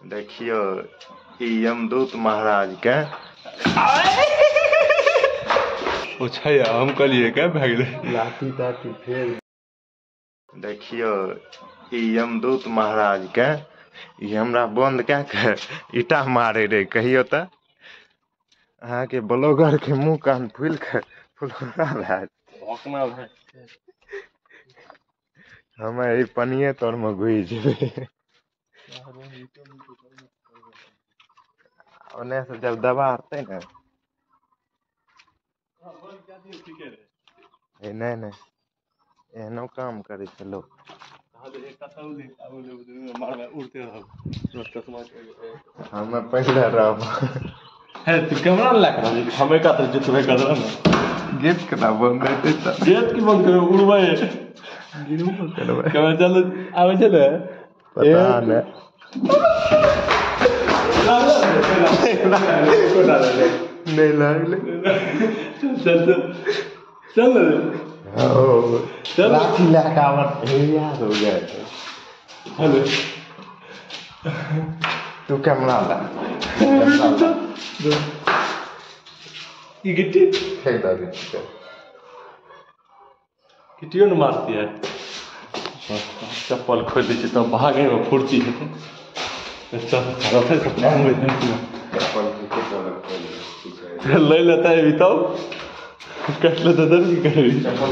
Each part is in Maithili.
देखियो ई यमदूत महाराज के ओ छै। हम कहलिए के भए गेलै लाठी ताठी फेर। देखियो ई यमदूत महाराज के ई हमरा बंद कए के ईटा मारे रे। कहियो तऽ अहाँके ब्लॉगर के मुँह कान फूलि के फुलौना भए भौंकना भए। हमे ई पनिये तर मे घुसि जेबै। ओने से जब दबाड़तै ने। नहीं नहीं एहनो काम करै छै लोक। हमे पहिले रहब। हे तू कैमरा लए के रहबी, हमे का तर जुतबे करब ने। गेट केना बंद हेतै तऽ? गेट की बंद करबै, उड़बै गिरबो करबै। कैमरा चल आबै छै ने। पता नहि। नहीं लागलै। चल चल चल चल लाठी लए के आबत याद हो गया। चल तू कैमरा ला। ई गिट्टी फेंक दे गिट्टी। गिट्टियो ने मारती है। चप्पल खोलि दै छै तब भागैमे फुर्ती हेतै। चल रखै चप्पल लै लेतै अभी तब काटि लेतै तब की करबी। चप्पल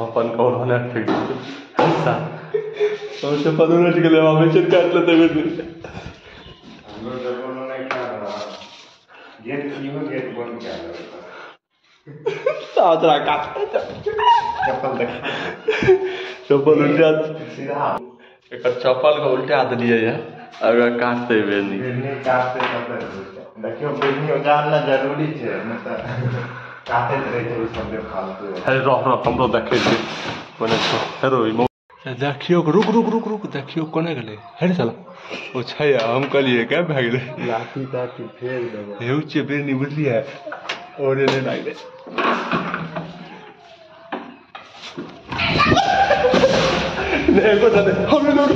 अपन कौन फेंक देतै। चप्पल उलटि गेलै, आबै छै काटि लेतै। गेट इहो गेट बंद कए देबै। चप्पल देखा। चप्पल उल्टा सीधा एकर चप्पल के उल्टा देलियै ये, अगर काटतै बेनी बिरनी काटतै तब देखियो। बिरनी उजाड़ना जरूरी छै, नहि तऽ काटैत रहै छै ओ सब बेफालतू। अरे रह रह हमरो देखै छै कोने छौ। हेरो ई देखियो, रुक रुक रुक रुक, देखियो कोने गेलै। हेरे साला ओ छै। हम कहलिए के भए गेलै लाठी ताठी फेर देबै। हेउ छै बिरनी बुझलियै और नहि लागलै। नहीं को नहीं हम लोग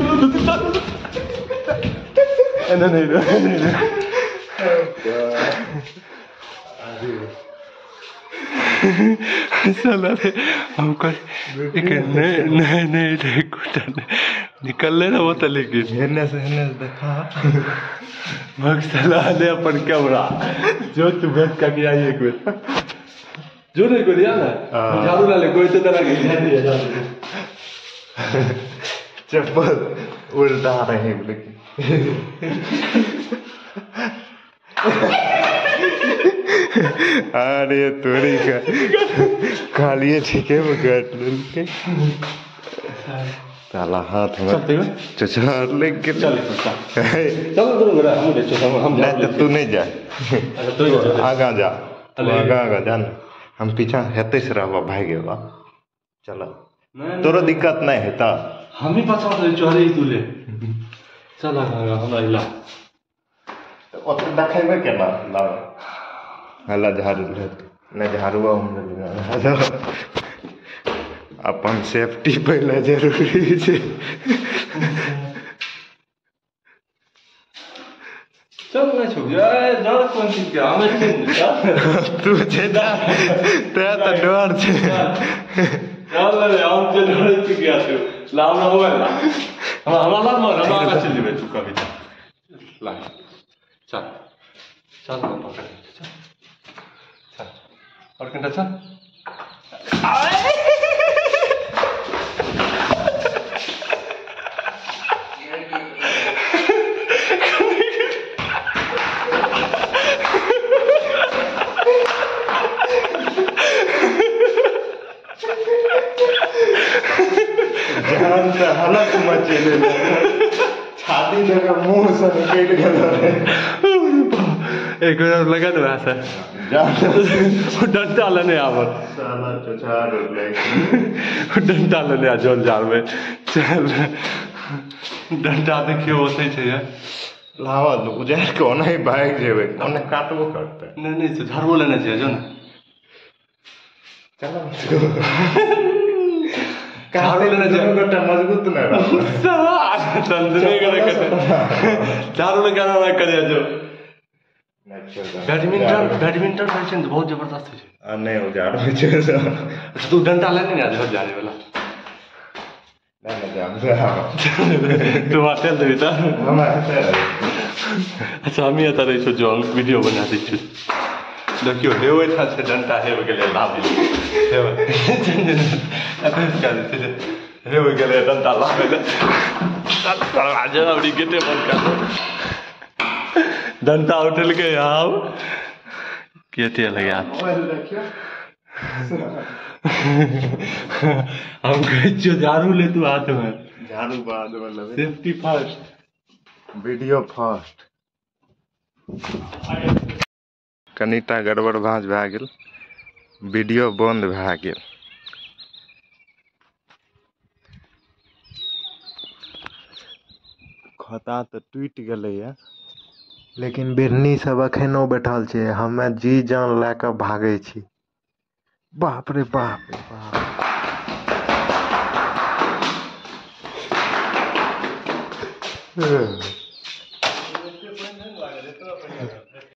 नहीं नहीं नहीं साला रे हमको एक नहीं नहीं नहीं नहीं कुछ निकल ले ना वो तो। लेकिन हेने से देखा भग साला ले अपन कैमरा जो तू भेज का किया एक बेर जो नहीं को दिया ना झाड़ू ना ले कोई तो तरह के झाड़ू चप्पल उल्टा रहे लेकिन अरे तोरी का खालिए ठीके में काट लेलकै साला। हाथ में चचहार लग गेल। चल चल हम नहीं तो तू नहीं जा, आगा जा, आगा आगा जा ना। हम पीछा हेतै से रहबा भागि गेबा। चल तोरो दिक्कत नहीं हेता। हम ही बचा दे चोरी तू ले चल आगा हमरा इला ओते देखेबे केना लाव हला झाड़ू ले नहीं झाड़ुआ हम ले। अपन सेफ्टी पहले जरूरी छै। चल नहीं छुप जाए डर कोन चीज के हमें तू छै ते त डर छै। चल रे हम जे डरै छी किया तू ला हमरा मोबाइल ला। हमरा ला मोबाइल हमरा आगा चलि जेबै तू कभी ला। चल चल हम पकड़ चल चल और कनिटा चल। जान से हलक मचेले छाती जगह मुंह से निकलि गेल रहे। एक बेर लगा दे वहाँ से डंडा लेने आवत साला चचार उड़लै। डंडा लेने आ जल जाल में। चल डंडा देखियो ओतै छै लावा उजाड़ि के ओनाही भागि जेबै, ओने काटबो करतै। नहीं नहीं झाड़ुओ लेने छै जो ने। चलो झाड़ू लेने दुनू गोटा मजबूत नहि रहल। तंदने के झाड़ू ले गाना ना करे जो। बैडमिंटन बैडमिंटन होइ छै ने, बहुत जबरदस्त होइ छै। आ नहि, ओ झाड़ू होइ छै। अच्छा, तू डंटा लेने ने आ झाड़े वाला। नहि नहि, जाम। तू बाटे देबी तऽ हमरा हेतै। अच्छा, हमी एतऽ रहै छौ, जो हम वीडियो बना दै छियौ। देखियौ, हे ओहिठाम छै डंटा, हे गेलै लाबै, हे हे हो गेलै डंटा लाबै लए। गेटे बंद कर दो। डंटा उठेलकै, आब गेटे लगा। हम कहै छियौ झाड़ू ले तू हाथ में। झाड़ू बाद में लेबै। Safety first, video first. कनिटा गड़बड़ भाँज भए गेल, वीडियो बंद भए गेल। खोता तऽ टूटि गेलैया, लेकिन बिढ़नी सब अखनो बैठल छै। हमे जी जान लए कऽ भागै छी। बाप रे बाप रे बाप।